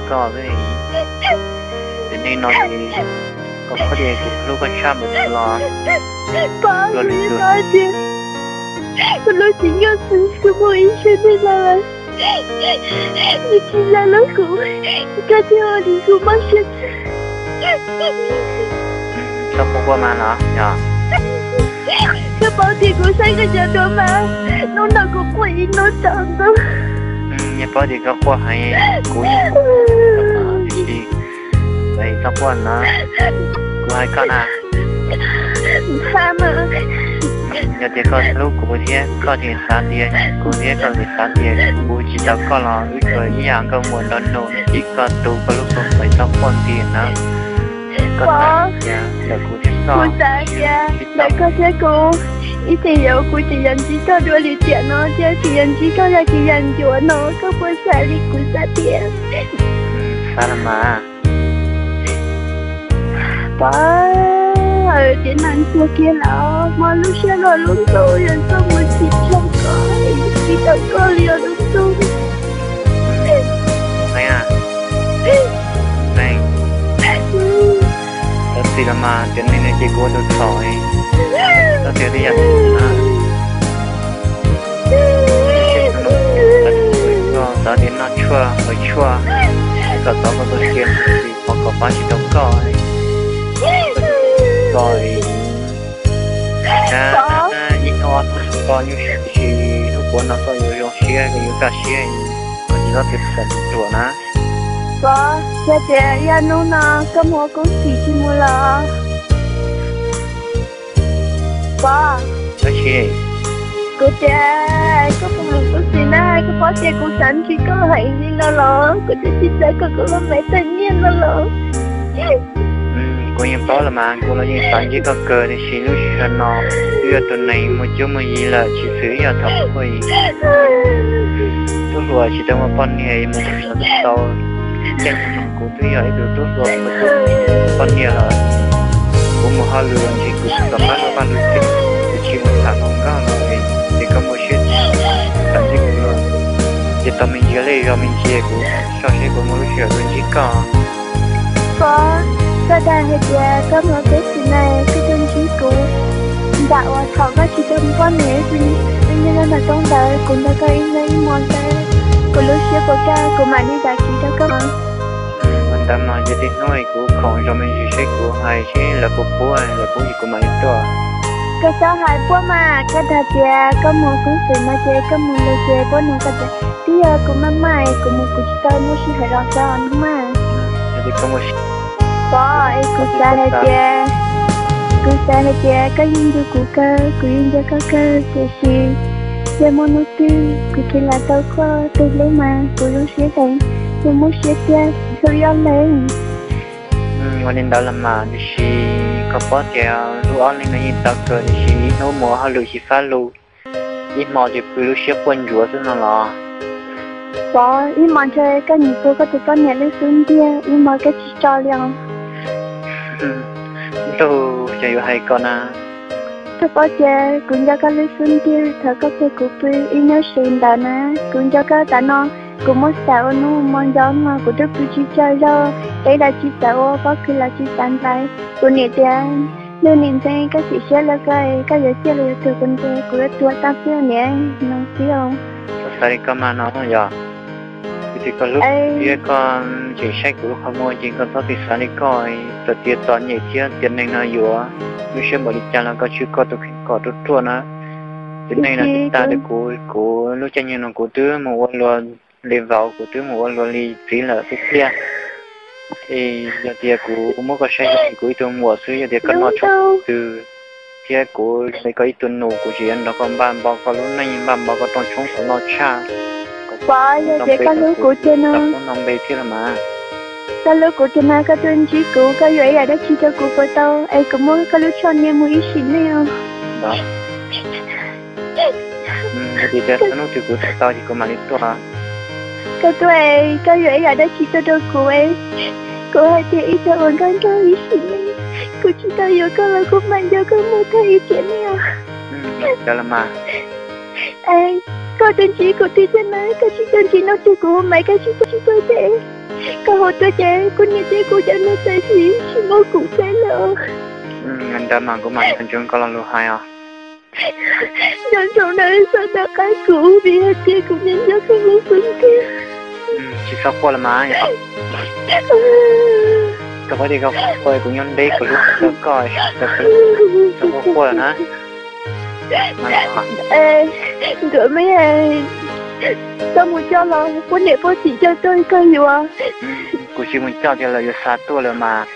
koj xwb. Ces nej no ces koj paub tias kuv hlub koj tshaj mus los. Pov, kuv yeej paub tias kuv hlub tsis nkauj xwb, kuv muaj ib siab nej lawm, nws tsis hlub kuv, koj thiaj ua rau kuv mob siab. Txhob quaj quaj mas los yog. Koj paub tias kuv saib koj cov duab mas, hnub no kuv quaj ib hnub tsaus ntuj. Yog paub tias koj quaj heev, kuv yeej quaj, tiam sis txhob quaj na, kuv hais koj na. Yog tias koj hlub kuv thiab koj tseem xav tias kuv thiab koj tseem xav tias kuv tsis tau koj los wb tsuas ib yam nkauj muam nraug nus ib koj tu koj lub kua muag, txhob quaj tiag na. Koj xav tias ntawm kuv thiab koj, kuv xav tias ntawm koj thiab kuv, ib txhia yog kuv tseem yuav ntsib koj dua li tiam no thiab tseem yuav ntsib koj zaj kev yam ncuav no, koj puas xav li kuv xav tias. Xav los mas. Pov, txiv neej tuag kiag lawm, mob lub siab luaj lub ntuj, yog tuaj mus tsis tshua koj, tsis tau koj li os lub ntuj. Txhob txim los mas, tiam neej no ces kuv ua tus txhaum, koj txiav tej yam no. Xav tias noj tshuaj haus tshuaj, kom txov koj tus sia, qhov kom pab tsis tau koj. Koj ib hnub ob hnub koj nyuaj siab, tiam sis hnub puav no koj yuav zoo siab, koj yuav kaj siab, koj tsis txhob txiav txim ruam na. Pov, yog tias yog hnub no koj mus ua koob txim tsis mus los? Pov, kuv tias koj puas mus ua koob txim na, koj paub tias kuv xav ntsib koj heev li no los kuv twb tsis xav kom kuv lub maiv tawg nyiaj no los. Kuv yeej paub los mas, kuv los yeej xav ntsib koj kawg, tiam sis lub sij hawm no wb yog tus neeg muaj cuab muaj yig lawm, tsis xwm yog thaum kuv tub hluas tsis tau muaj poj niam mus tau, tej no kuv twb yog ib tug tub hluas muaj cuab muaj yig poj niam lawm. Kuv mus hauj lwm los ntshe kuv tsis tau pab koj vaj lub tsev, kuv tsis mus tham hluas nkauj los es koj muaj siab xav ntsib kuv los, ces tau me ntsis lej zog me ntsis kuv soj seb puas muaj lub sij hawm tuaj ntsib koj. Pov, koj dag hais tias koj mus ua koob txim na koj tuaj ntsib kuv, nram uas thaum koj tsis tau muaj poj niam, wb nyob nram roob ntawd, kuv nrog koj ib hnub ib hmo ntawd, kuv lub siab puas kaj kuv mam li zam txim rau koj. Ua ntawd mas yog tej hnub kuv khoom zov me ntsis seb kuv hais seb lawv puas pub, lawv pub ces kuv mam li tuaj. Koj txhob hais puab mas, koj dag tias koj mus koob txim no ces koj mus lawm ces puab nug koj tias twb yog kuv maj maj kuv mus kuv tsis tau muaj sij hawm los xwb os maj. Pov, es kuv xav hais tias, kuv xav hais tias koj yeej nco kuv kawg, kuv yeej nco koj kawg, tiam sis yog muaj hnub twg kuv kheev lam tau koj tus hlub mas kuv zoo siab heev, kuv muaj siab tiag, hlub ib ob leeg. Ua li ntawd los mas, tiam sis koj paub tias hlub ob leeg no yeej tau kawg, tiam sis ib hnub mus ua hauj lwm xyiv fab lug, ib hmo ces pw lub siab quaj ntsuav xwb no los. Pov, ib hmo ntshe koj nyiam puas koj tus poj niam lub xub ntiag, ib hmo koj tsis tso li os. Ntuj, cas yuav hais koj na. Koj paub tias kuv nco koj lub xub ntiag, thaum koj puag kuv pw ib hnub seb ntawd na, kuv nco koj tas no, kuv muab xav ua hnub ua hmo nco no kuv twb pw tsis tsaug zog, peb los tsis xav ua, pob kws los tsis xav ntxais. Kuv niam tias, nug niam ntxeev koj xim siab lawm koj, koj yuav ciaj los yuav tuag kuv ntes, kuv yuav tuag tag xwb niam, no xwb os. Koj xav li koj mas no yog, vim tias koj hlub thiab koj tseem saib kuv lub qhov muag ces koj txhob txwm xav li koj, txawm tias txom nyem thiab tiam neeg no yuav lub siab npaum li cas los koj tswj koj tus kheej kom ruaj ruaj na. Tiam neeg no tsis tas li kuv, kuv lub caij nyoog no kuv twb mus ua luag li vauv, kuv twb mus ua luag li txiv lawm xwb tiag. Es yog tias kuv muab koj saib zoo li kuv ib tug muam xwb, yog tias koj noj tshoob twg thiab kuv li koj ib tug nus, kuv tseem yuav nrog koj npaj npau koj lub neej, npaj npau koj rooj tshoob kom loj tshaj. Pov, yog tias koj hlub kuv tiag no, noj npe thiab los mas. Koj hlub kuv tiag no koj tuaj ntsib kuv, koj yuav ib yam dab tsi rau kuv puas tau, es kuv muab koj lub tsho nias mus ib sim neej os. Yog tias txog hnub twg kuv tau tau ces kuv mam li tuaj. Koj tuaj, koj yuav ib yam dab tsi tuaj rau kuv? Kuv hais tias ib tug uas nkauj nraug ib sim neej, kuv tsis tau yuav koj los kuv mam nco koj mus tag ib tiam neej os. Koj tuaj ntsib kuv tiag tiag na, koj tsis tuaj ntsib hnub twg kuv hu maiv koj tsis tau, tsis tuaj ces Koj hu tuaj ces kuv niam thiab kuv cov neeg txawm tsis muab kuv teb lawm. Ntawd mas kuv mam ntsoov koj lo lus hais os. Nco ntsoov na, txhob tawm qab kuv vim hais tias kuv nco nco koj lub xub ntiag. Tsis txhob quaj los mas yom. Koj paub tias koj quaj kuv nyob deb kuv hlub koj, txhob quaj quaj na. Nkawd me, koj mus coj los pub niam pub txiv coj tuaj koj yuav. Kuv tsis mus coj tias lawv yuav xa tuaj lawm mas.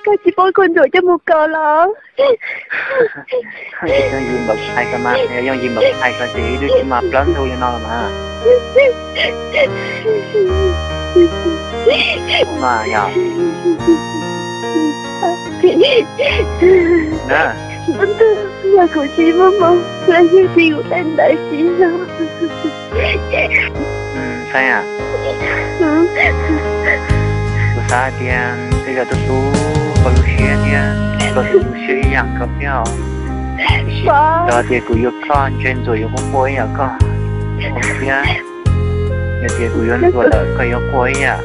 Koj tsis pub kuv ntxuam coj mus kaus los? Yooj yim npaum hais ko mas, yooj yim npaum hais ko ces ib lub tsis mas plaub ntug li no los mas. Mas yog na, yog kuv tsis muaj hmoo los yeej tsis yus dai ntawd tsis yog. Kuv xav tias tej zaum tus tub koj lub siab thiab koj tus tub siab ib yam kawg thiab os. Tiam sis yog tias kuv yuav koj ntshe ntxuam yuav quaj quaj ib yam koj thiab. Yog tias kuv yuav ntxuam lawm koj yuav quaj ib yam.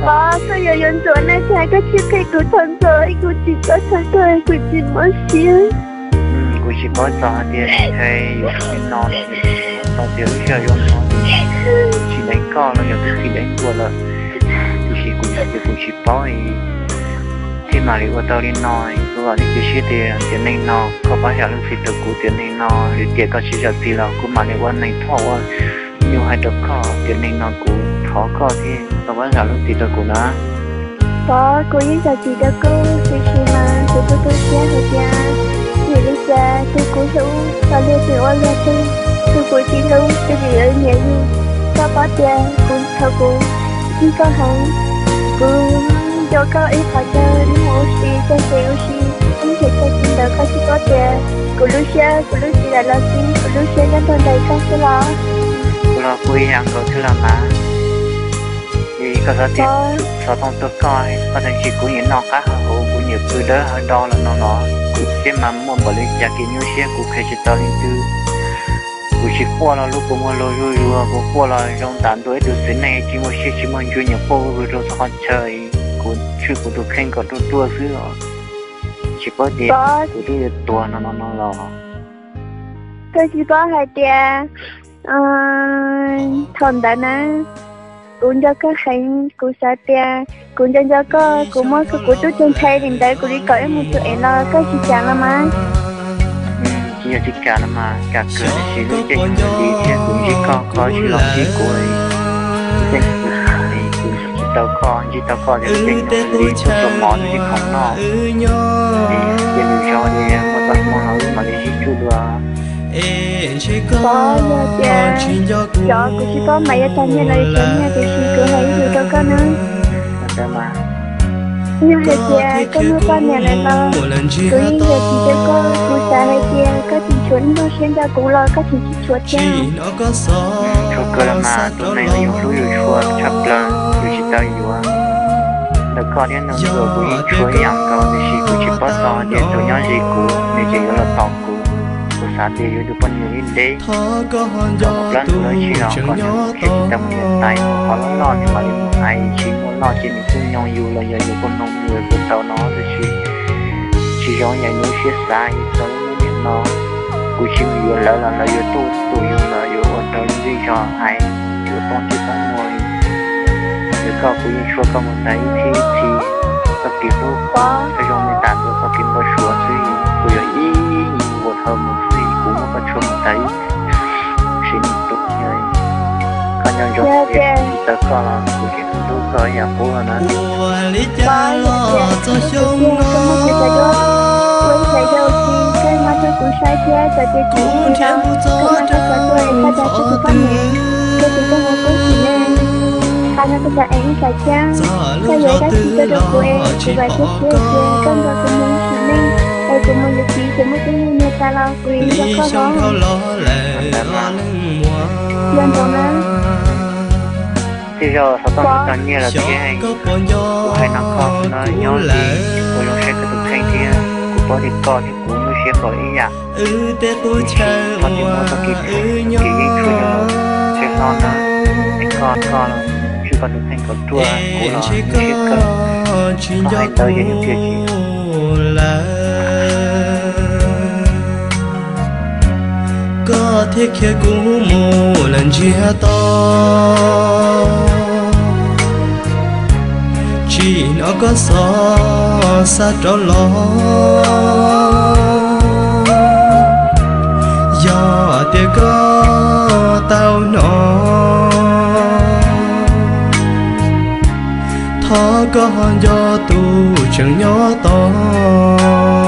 Pov, koj yuav yuav ntxuam na, tsis hais koj tsis qhia kuv txhob ntxuam, kuv tsis txhob txhawj koj, kuv tsis mob siab. Kuv tsis paub txog hais tias ntshe yuav li no, txog tias lub sij hawm yuav no tsis deev koj los yog twb tsis deev kuv lawm. Tiam sis kuv yog tias kuv tsis paub, thiaj mam li ua tau li no. Kuv vam thiab cia siab tias tiam neej no koj pab zam lub txim rau kuv, tiam neej no lwm tiam koj tsis zam txim los kuv mam li ua neeg thoj ua nyuj hais rau koj. Tiam neej no kuv thov koj thiab koj pab zam lub txim rau kuv na. Pov, kuv yeej zam txim rau koj, tiam sis mas kuv tu tu siab hais tias vim li cas tus kuv hlub los luag tseem ua luag twg, tus kuv tsis hlub ces tseem yuav nyiam yus. Koj paub tias kuv thaum kuv ntsib koj heev, kuv nco koj ib qho chaw ib mus ua si, txog tsev ua si, ib nrhiav chaw tsis ntawd koj tsis paub tias kuv lub siab kuv lub tsis lam los xwb, kuv lub siab nyob nrog nraim koj xwb los. Kuv los kuj ib yam nkaus thiab los mas. Vim koj xav tias xov tooj tuaj koj, koj tseem tsis kuv niam noj qab hav huv, kuv niam pw dawb hav do los no los kuv siab mas muaj npaum li cas kev nyuaj siab kuv qhia tsis tau leej twg. Kuv tsis quaj los lub kua muag luag zuj zus, kuv quaj los zoo tam ntua ib tug txiv neej tsis muaj siab tsis muaj ntsws nyiam quaj vwg vwg rau txhua qhov chaw. Kuv tshwj kuv tus kheej kom ruaj ruaj xwb os. Tsis paub tias kuv twb yuav tuag no no no los. Koj tsis paub hais tias thaum ntawd na, kuv nco koj heev, kuv xav tias kuv nco nco koj, kuv muab kuv tub tus ntxhais li ntawd kuv li kom ib mus tus ev los koj tsis kam los mas. Tsis yog tsis kam los mas, kam kawg, tiam sis lub caij nyoog li thiab kuv ntsib koj, koj tsis los ntsib kuv, lub caij nyoog li kuv tsis tau koj, ntsib tau koj ces lub caij nyoog li tuaj tsuas mov noj ib khoom noj, ces cia li zov li muaj txoj hmoo los wb mam li sib tsuj dua. Pov, yog tias cov kuv tsis paub mas yuav tag nyiaj los yuav tsis tag nyiaj, tiam sis kuv hais ib lus rau koj na. Yog hais tias koj muaj poj niam lawm los kuv yeej zam txim rau koj, kuv xav hais tias koj tseem tshuav ib nplooj siab nrog kuv los koj tseem tsis tshuav thiab. Txhua kawg los mas, tus neeg uas yus hlub yus tshua tshaj plaws yus tsis tau yuav. Ntawm koj thiab ntawm kuv yeej tshuav ib yam nkaus, tiam sis kuv tsis paub txog hais tias tus nyob ze kuv nws tseem yuav los tos kuv. Kuv xav tias yuav tus poj niam ib ntev, txog mus plaub ntug lawm tsis los koj nws qhia tsis tau mus niam tais, qhov loj loj nws mam li mus hais, tsis muaj loj ces nws kuj nyoog yus los yog yus kuj noog yus kuj tau no, tiam sis tsis zoo yam yus siab xav txog lub niag no. Kuv tsis mus yuav lawv los lawv yuav tuaj tus yus los yuav ua rau lub zej zog hais, yuav poob tsis poob muag. Yog koj kuv yeej tshua koj mus tas ib txhis ib txhis, txoj kev hlub kuj zoo li tas ntua txoj kev npau suav xwb, kuv yog ib yim ua dhau mus xwb, kuv muab koj tshua mus tas ib txhis ib txhis, koj nco ntsoov tias tsis tau koj los kuv tseem hlub koj ib yam qub no na. Pov, yog tias kuv tiag koj muaj kev cai duab, ua ib yam yau tsis koj muab rau kuv saib thiab, txawm tias kuv ua li no, koj muab koj cov tuaj es koj dag tsis tus poj niam, koj tus koj mus kub xim neej, qhov no koj txawm ev ib tsam thiab, koj yuav dab tsi tuaj rau kuv es kuv vam thiab cia tias koj nrog kuv mus ib sim neej, es kuv mus yuav txiv ces muaj tub muaj nyuag tas los kuv yeej nco koj hov. Yog ntawd na. Tej zaum xov tooj tsis tau nyiaj los thiab, kuv hais no koj no nyob li ua zoo saib koj tus kheej thiab, kuv paub tias koj thiab kuv lub siab npaum ib yam. Koj tsis muaj txoj kev, kev yeej tshuaj yog los tseg hlo na, es koj koj los tsis koj tus kheej kom ruaj, kuv los siab kawg, tsis koj nco hais ntawd yog yus tiag tsis lawm. Koj thiaj khiav kuv mus lawm ntsiag to, tsis hnov koj xov xav rov los. Yog tias koj tau hnov, thov koj ho nco tus tseem nyob tos.